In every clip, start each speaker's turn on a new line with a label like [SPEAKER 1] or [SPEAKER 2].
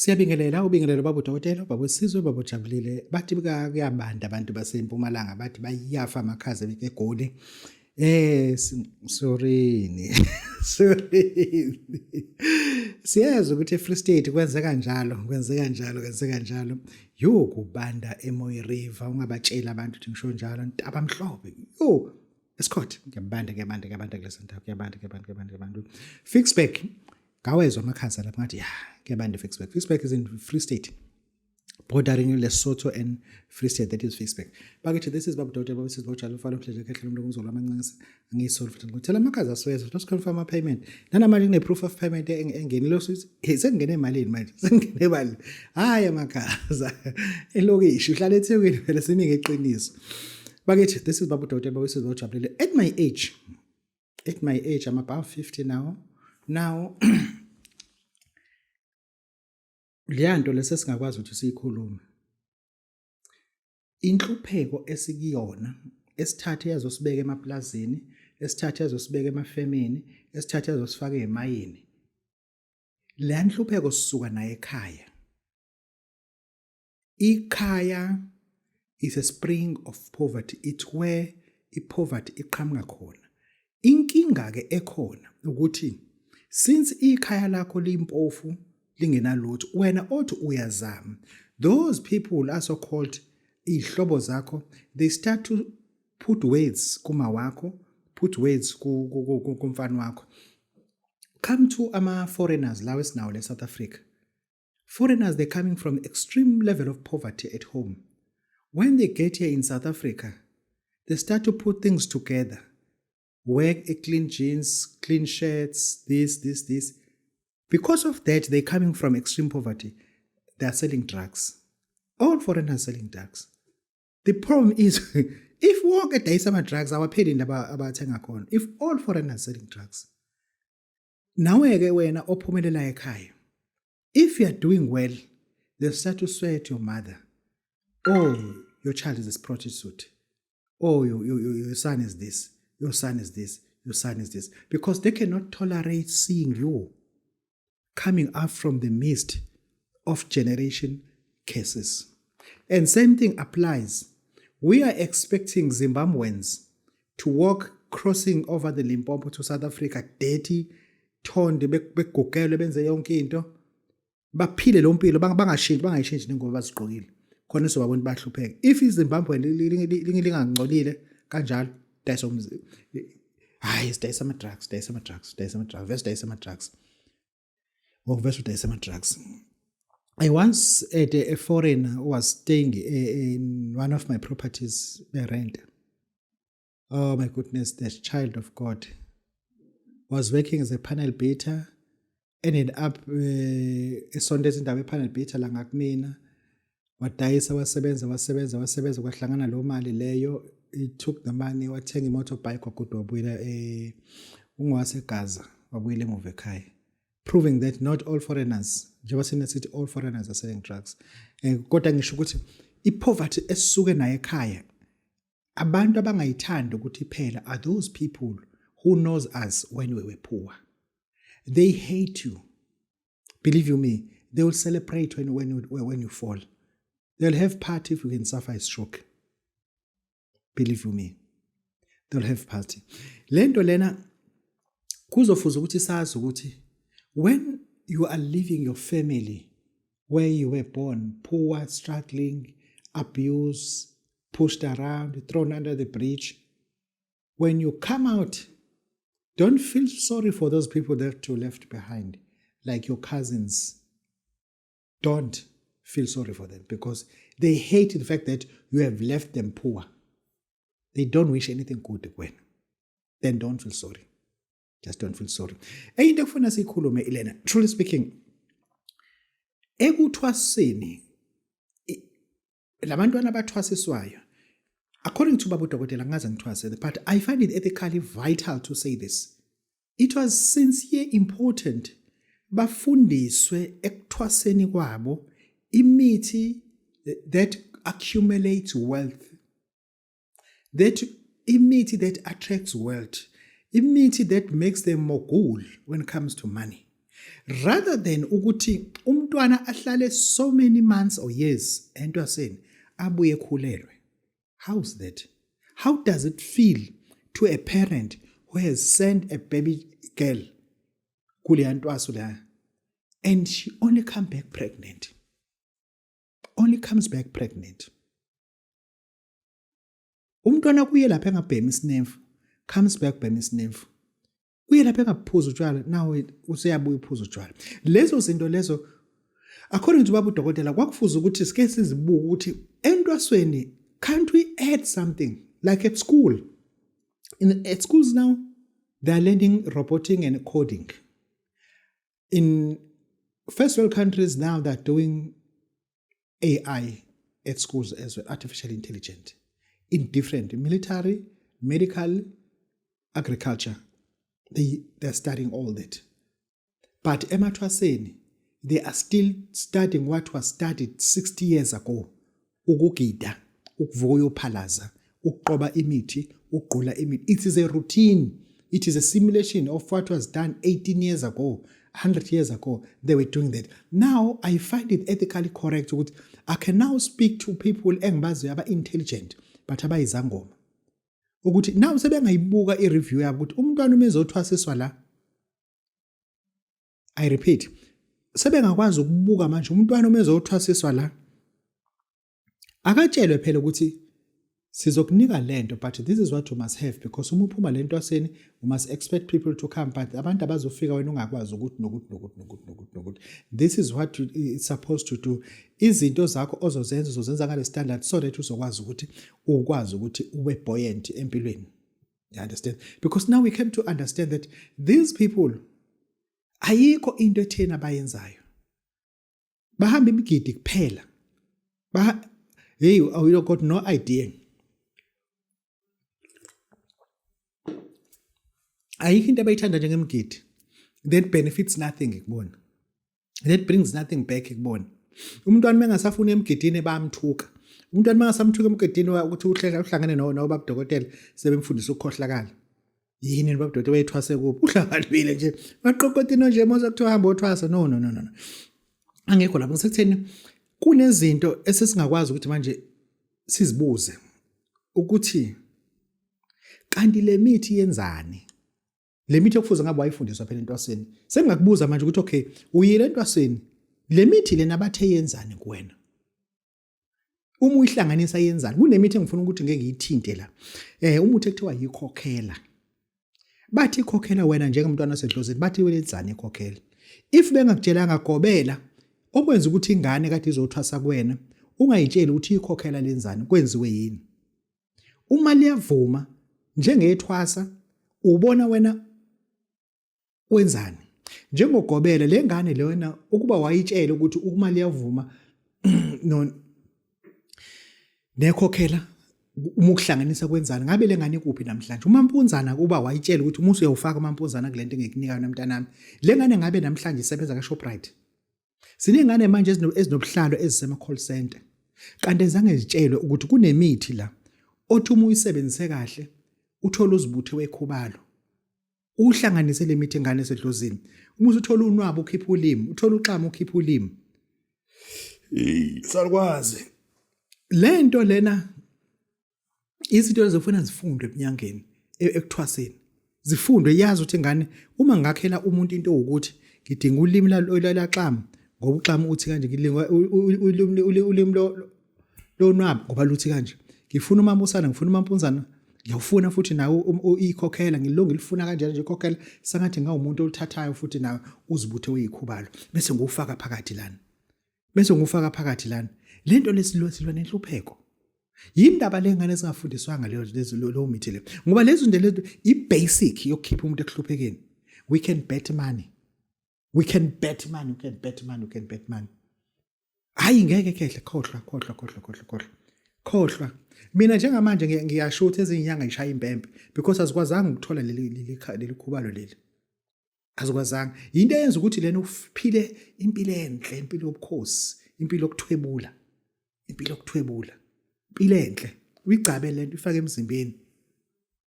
[SPEAKER 1] Siyabingelela, ubingelelo baba udokotela, baba uSizwe, baba ujabulile. Bathi kuyabanda abantu basempumalanga, bathi bayafa amakhaza eGoli. Sorry. Sorry. Siyazi ukuthi eFree State kwenzeka njalo, kwenzeka njalo, kwenzeka njalo. Yo, kubanda eMoy River, ungabatsheli abantu ukuthi ngisho njalo, Ntabamhlophe. Yo, Escort, kuyabanda, kuyabanda, kuyabanda kulesa ndawo, kuyabanda, kuyabanda, kuyabanda, kuyabanda. Ficksburg, ngawezwa amakhaza lapha ngathi ya, kuyabanda Ficksburg. Ficksburg is in Free State, bordering Lesotho and Free State, that is Ficksburg. Bakithi, this is Babu Dokotela, Babu Sizwe, Bawujala, Ufana Umhleje, Khehla Lomlomo, Umzolo Amancinci, angiyisoli futhi ngikuthela amakhaza asweza, just confirm ama payment. Nanamanje kune proof of payment engenile usithi, hey, sekungene emalini manje, sekungene imali. Hayi amakhaza. Elokishi uhlala eThekwini phela simi ngeqiniso. Bakithi, this is Babu Dokotela, Babu Sizwe, Bawujabulile. At my age, I'm about 50 now. Now leya nto lesesingakwazi ukuthi siyikhulume, inhlupheko esikuyona esithathe yazosibeka emaplazini, esithathe yazosibeka emafemini, esithathe yazosifaka emayini, le nhlupheko sisuka naye ekhaya. Ikhaya is a spring of poverty, it's where i-poverty iqhamuka khona. Inkinga ke ekhona ukuthi since ikhaya lakho limpofu, lingenalutho, wena othi uyazama, those people are so called ihlobo zakho, they start to put words kuma wakho, put words kumfana wakho. Come to ama foreigners lawo esinawo le South Africa. Foreigners, they're coming from extreme level of poverty at home. When they get here in South Africa, they start to put things together, wear a clean jeans, clean shirts, this, this, this. Because of that, they're coming from extreme poverty, they are selling drugs. All foreigners selling drugs. The problem is, if wonke edayisa ama-drugs, awapheli indaba abathenga khona. If all foreigners selling drugs, nawe-ke wena ophumelela ekhaya, if you are doing well, they start to swear to your mother, "Oh, your child is a prostitute. Oh, your son is this, your son is this, your son is this," because they cannot tolerate seeing you coming up from the midst of generation curses. And same thing applies. We are expecting Zimbabweans to walk crossing over the Limpopo to South Africa dirty, thonde, begugelwe, benze yonke into, baphile lo mpilo, bangashintshi, bangayishintshi nengoba bazigqokile khona, sizobabona bahlupheka. If iZimbabwe lingangcolile kanjalo, dayisa umzi, hayi, sidayisa ama-drugs, dayisa ama-drugs, dayisa ama-drugs, vese dayisa ama-drugs, ngokuvese udayisa ama-drugs. I once had a foreigner who was staying in one of my properties, the rent. Oh my goodness, the child of God was working as a panel beater, ended up esondeza indawo e-panel beater la ngakumina, wadayisa, wasebenza, wasebenza, wasebenza, kwahlangana lo mali leyo. He took the money, wathenga imotorbike, wagoduka, wabuyela ungowaseGaza, wabuyela emuva ekhaya, proving that not all foreigners, njengoba sina sithi all foreigners are selling drugs, kodwa ngisho ukuthi i-poverty esisuke nayo ekhaya, abantu abangayithandi ukuthi phela are those people who knows us when we were poor. They hate you. Believe you me, they will celebrate when you fall. They'll have party if you can suffer a stroke. Believe you me, they'll have party. Lento lena kuzofuza ukuthi sazi ukuthi when you are leaving your family where you were born poor, struggling, abuse, pushed around, thrown under the bridge, when you come out, don't feel sorry for those people that you left behind, like your cousins. Don't feel sorry for them, because they hate the fact that you have left them poor. They don't wish anything good kuwena. Then don't feel sorry, just don't feel sorry. Enye into ekufuna siyikhulume ilena: truly speaking, ekuthwaseni labantwana abathwasiswayo, according to baba udokotela, ngaze ngithwase, but I find it ethically vital to say this: it was sincere important bafundiswe ekuthwaseni kwabo imithi that accumulates wealth, that imithi that attracts wealth, imithi that makes them mogul when it comes to money. Rather than ukuthi umntwana ahlale so many months or years entwaseni abuye ekhulelwe. How's that? How does it feel to a parent who has sent a baby girl kuleya ntwaso leya and she only come back pregnant? Only comes back pregnant. Umntwana kuye lapha engabhemi isinemfu comes back bhemi isinemfu. Uye lapha engaphuza utshwala now useyabuya uphuza utshwala. Lezo zinto lezo according to baba udokotela kwakufuza ukuthi sike sizibuke ukuthi entwasweni can't we add something like at school in at schools now they are learning roboting and coding in first world countries now they are doing AI at schools as well artificial intelligence in different military medical agriculture they are studying all that. But emathwaseni they are still studying what was studied 60 years ago. Ukugida, ukuvuka uyophalaza, ukuqoba imithi, ukugqula imithi. It is a routine. It is a simulation of what was done 18 years ago, 100 years ago. They were doing that. Now I find it ethically correct ukuthi I can now speak to people engibaziyo aba-intelligent but abayizangoma ukuthi now sebengayibuka i-review yabo ukuthi umntwana uma ezothwasiswa la. I repeat, sebengakwazi ukubuka manje umntwana uma ezothwasiswa la, akatshelwe phela ukuthi sizokunika lento, but this is what you must have, because uma uphuma lento aseni you must expect people to come, but abantu abazofika wena ungakwazi ukuthi nokuthi nokuthi nokuthi nokuthi nokuthi this is what you, it's supposed to do. Izinto zakho ozozenza uzozenza ngale standard so that uzokwazi ukuthi ukwazi ukuthi ube buoyant empilweni. You understand? Because now we came to understand that these people ayikho into etheni abayenzayo, bahamba imigidi kuphela. Ba hey, you got no idea, ayikho into abayithanda njengemigidi that benefits nothing kubona, that brings nothing back kubona. Umntwana mengasafuni emgidini bayamthuka. Umntwana mengasamthuka emgidini ukuthi uhleka uhlangane no nobaba dokotela sebemfundisa ukukhohlakala. Yini baba dokotela wayethwase kuphi? Uhlangabile nje baqoqotino nje mose kuthiwa hamba othwasa. No, no, no, no, angekho lapho. Ngisekutheni kunezinto esesingakwazi ukuthi manje sizibuze ukuthi kanti le mithi yenzani, le mithi okufuze ngabe wayifundiswa phela entwaseni. Sengingakubuza manje ukuthi okay, uyile entwaseni, le mithi lena bathe yenzani kuwena? Uma uyihlanganisa yenzani? Kunemithi engifuna ukuthi ngeke ngiyithinte la. Umuthi ekuthiwa yikhokhela, bathi ikhokhela wena njengomntwana osedlozini, bathi wenzani ikhokhela? If bengakutshelanga gobela okwenza ukuthi ingane kade izothwasa kuwena ungayitsheli ukuthi ikhokhela lenzani, kwenziwe yini. Uma liyavuma njengethwasa ubona wena wenzani njengogobela le ngane lena ukuba wayitshela ukuthi uma liyavuma no nekhokhela uma ukuhlanganisa kwenzani, ngabe le ngane ikuphi namhlanje? Umampunzana kuba wayitshela ukuthi uma usuyawufaka umampunzana kule nto engikunika yona mntanami, le ngane ngabe namhlanje isebenza ka-Shoprite. Siney'ngane manje ezinobuhlalo ezisema-call center kanti zange zitshelwe ukuthi kunemithi la othi uma uyisebenzise kahle uthole uzibuthe wekhubalo, uhlanganise le mithi engane esedlozini, uma usuthola unwabo ukhipha ulimi, uthola uxama ukhipha ulimi. Salukwazi lento lena, izinto ezifuna zifundwe eminyangeni, ekuthwaseni zifundwe. Yazi ukuthi ingane uma ngakhela umuntu into ukuthi ngidinga ulimi lalaxama ngoba uxama uthi kanje, ngilinga ulimi lonwabo ngoba luthi kanje, ngifuna umambusana, ngifuna umampunzana, ngiyawufuna futhi nawe ikhokhela ngilonge ngilifuna kanjena nje ikhokhela sangathi ngawumuntu oluthathayo futhi nawe uzibuthe uyikhubalo bese ngiwufaka phakathi lana, bese ngiwufaka phakathi lana. Lento lesilwa silwa nenhlupheko. Yindaba lengane ezingafundiswanga leyo lezo lowo mithi le, ngoba lezo zinto lezo i-basic yokukhipha umuntu ekuhluphekeni. We can bet money, we can bet money, we can bet money, we can bet money. Hayi ngeke kehle, khohlwa, khohlwa, khohlwa, khohlwa, khohlwa, khohlwa. Mina njengamanje ngiyasho ukuthi ezinye inyanga ishaya impempe because azikwazanga ukuthola leli leli khubalo leli, azikwazanga. Yinto eyenza ukuthi lena uphile impilo enhle, impilo yobukhosi, impilo yokuthwebula, impilo yokuthwebula, impilo enhle. Uyigcabe lento ifake emzimbeni,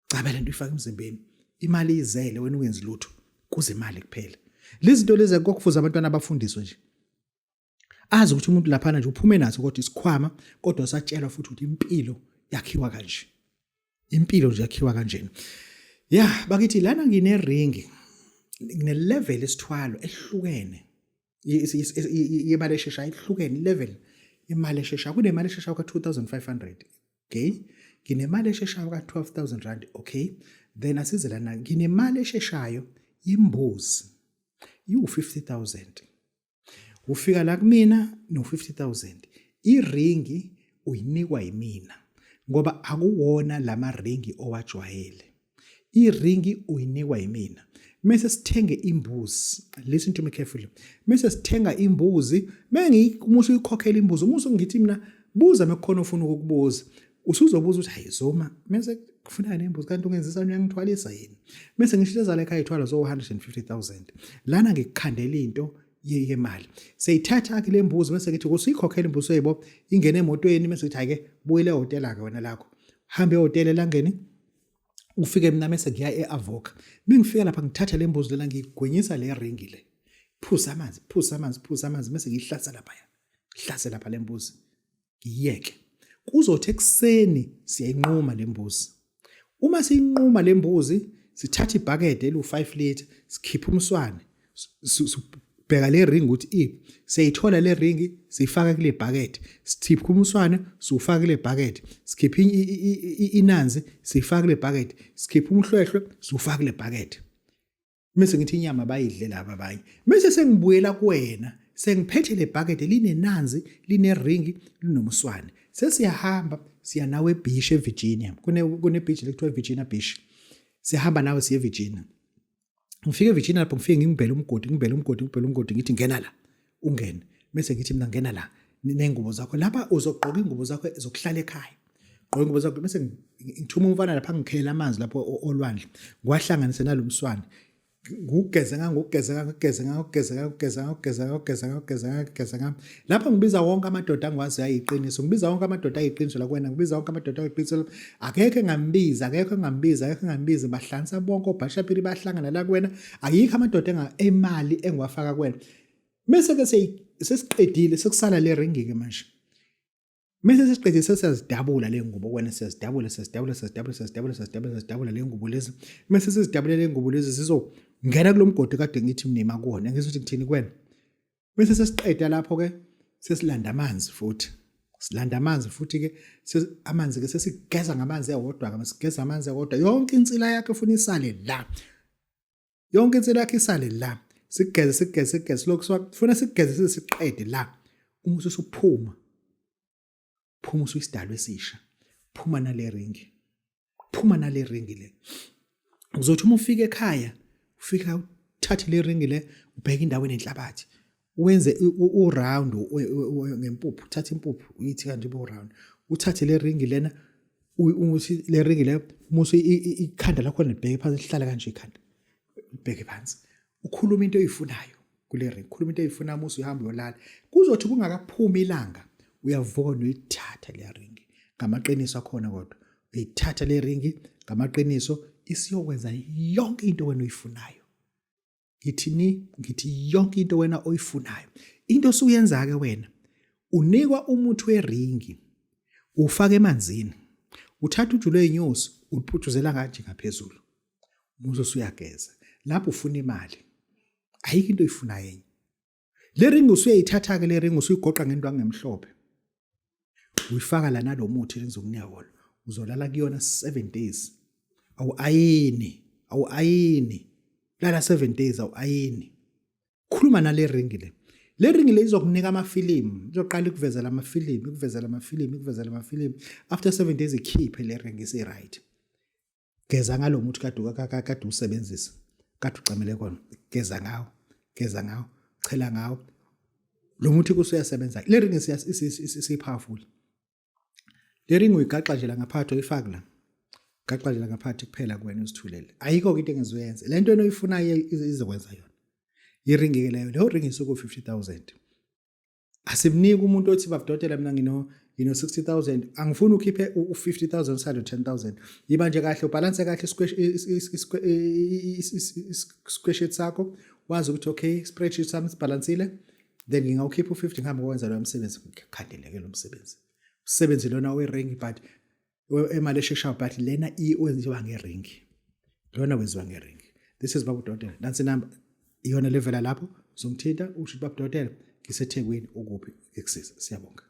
[SPEAKER 1] gcabe lento ifake emzimbeni, imali izele wena ungenzi lutho, kuze imali kuphela. Lezi zinto lezi kwakufuze abantwana abafundiswe nje. Azi ukuthi umuntu laphana nje uphume naso kodwa isikhwama kodwa satshelwa futhi ukuthi impilo yakhiwa kanje. Impilo nje yakhiwa kanjena. Ya bakithi lana ngine ring ngine level esithwalo ehlukene. Yemali esheshayo ihlukene level imali esheshayo kunemali esheshayo ka-2500 okay nginemali esheshayo ka-12000 rand okay then asize lana nginemali esheshayo yembuzi iwu-50000 ufika la kumina no-50000 iringi uyinikwa yimina ngoba akuwona lama ringi owajwayele iringi uyinikwa yimina mese sithenge imbuzi listen to me carefully mese sithenga imbuzi mengiyimusa uyikhokhela imbuzi umusa ngithi mina buza mekukhona ofuna ukukubuza usuzobuza ukuthi hayi zoma mese kufuneka nembuzi kanti ungenzisa uyangithwalisa yini mese ngisho ezala ekhaya ithwala zo 150000 lana ngikukhandela into yemali seyithatha ke lembuzi bese ngithi kusuyikhokhela imbuzi yebo ingene emotweni bese ngithi hayi ke buyele ehhotela ke wena lakho hambe ehhotela elangeni ufike mina mese ngiya e-avoca mengifika lapha ngithatha le mbuzi lena ngiyigwinyisa le ringi le phuza amanzi phuza amanzi phuza amanzi mese ngiyihlasa laphaya hlase lapha le mbuzi ngiyiyeke kuzothi ekuseni siyayinquma le mbuzi uma siyinquma le mbuzi sithatha ibhakede eliwu-5 litre sikhipha umswane sibheka le ring ukuthi i siyayithola le ring siyifaka kule bucket sithipha umswane siwufaka kule bucket sikhipha inanzi siyifaka kule bucket sikhipha umhlwehlwe siwufaka kule bucket mese ngithi inyama bayidle laba abanye mese sengibuyela kuwena sengiphethe le bucket linenanzi lineringi linomswane sesiyahamba siya nawe ebeach eVirginia kune kune beach lekuthiwa Virginia Beach sihamba nawe siye eVirginia ngifike eVirginia lapho ngifike ngimbele umgodi ngimbele umgodi ngimbele umgodi ngithi ngena la ungene mese ngithi mina ngena la nengubo zakho lapha uzogqoka ingubo zakho zokuhlala ekhaya gqoka ingubo zakho bese ngithuma umfana lapha ngikhelela amanzi lapho olwandle ngiwahlanganise nalomswane ngugeze ngangugeze ngangugeze ngangugeze ngangugeze ngangugeze ngangugeze ngangugeze ngangugeze ngam lapho ngibiza wonke amadoda angiwazi ayiqiniso ngibiza wonke amadoda ayiqiniso la kuwena ngibiza wonke amadoda ayiqiniso akekho engambiza akekho engambiza akekho engambiza bahlanisa bonke obhashapiri bahlangana la kuwena ayikho amadoda enga emali engiwafaka kuwena mese ke sesiqedile sekusala le ringi ke manje Mese sesiqedile sesiyazidabula le ngubo kwena siyazidabula siyazidabula siyazidabula siyazidabula siyazidabula siyazidabula le ngubo lezi mese sizidabule le ngubo lezi sizongena kulo mgodi kade ngithi mnima kuwona ngizothi ngithini kuwena bese sesiqeda lapho ke sesilanda amanzi futhi silanda amanzi futhi ke amanzi ke sesigeza ngamanzi ewodwa ke sigeza amanzi ewodwa yonke insila yakhe ufuna isale la yonke insila yakhe isale la sigeze sigeze sigeze lokhu sifuna sigeze size siqede la uma usuphuma phuma usuyisidalwa esisha phuma nale ringi phuma nale ringi le uzothi uma ufika ekhaya ufika uthathe le ringi le ubheke indawo enenhlabathi wenze u-round ngempuphu uthathe impuphu uyithi kanje ibe u-round uthathe le ringi lena uthi le ringi le musu ikhanda lakho libheke phansi lihlala kanje ikhanda libheke phansi ukhuluma into oyifunayo kule ring khuluma into oyifuna musu uhamba uyolala kuzothi kungakaphumi ilanga uyavuka noyithatha le ring ngamaqiniso akhona kodwa uyithatha le ring ngamaqiniso isiyokwenza yonke into wena oyifunayo ngithi ni ngithi yonke into wena oyifunayo into osuyenza ke wena unikwa umuthi weringi ufake emanzini uthatha uju lwezinyosi uliputshuzela kanje ngaphezulu umuzi usuyageza lapho ufuna imali ayikho into oyifunayo enye le ring usuyayithatha ke le ring usuyigoqa ngendwangu emhlophe uyifaka la nalomuthi engizokunika wona uzolala kuyona 7 days awu ayini awu ayini lala 7 days awu ayini khuluma nale ring le le ring le izokunika amafilimu izoqala ikuvezela amafilimu ikuvezela amafilimu ikuvezela amafilimu after 7 days ikhiphe le ring isi right geza ngalo muthi kade kade usebenzisa kade ucamele kona geza ngawo geza ngawo chela ngawo lo muthi kusuyasebenza le ring isipowerful le ring uyigaxa nje la ngaphakathi uyifaka la gaxa nje la ngaphakathi kuphela kuwena uzithulele ayikho ke into engezoyenza le nto enoyifunayo izokwenza yona iringi ke leyo leyo ring isuku 50000 asimniki umuntu othi babudokotela mina ngino 60000 angifuni ukhiphe u50000 usale 10000. Yiba nje kahle, ubalance kahle square sakho, wazi ukuthi okay, spreadsheet sami sibalansile, then ngingawukhipha u50, ngihambe ngokwenza lo msebenzi. Ngikhandeleke lo msebenzi, usebenzi lona we-ring, but emali esheshayo, but lena wenziwa nge-ring, lona wenziwa nge-ring. This is Baba Udokotela. Nansi number, iyona levela lapho, uzongithinta usho ukuthi, "Baba Udokotela, ngiseThekwini, ukuphi?" Ngikusiza. Siyabonga.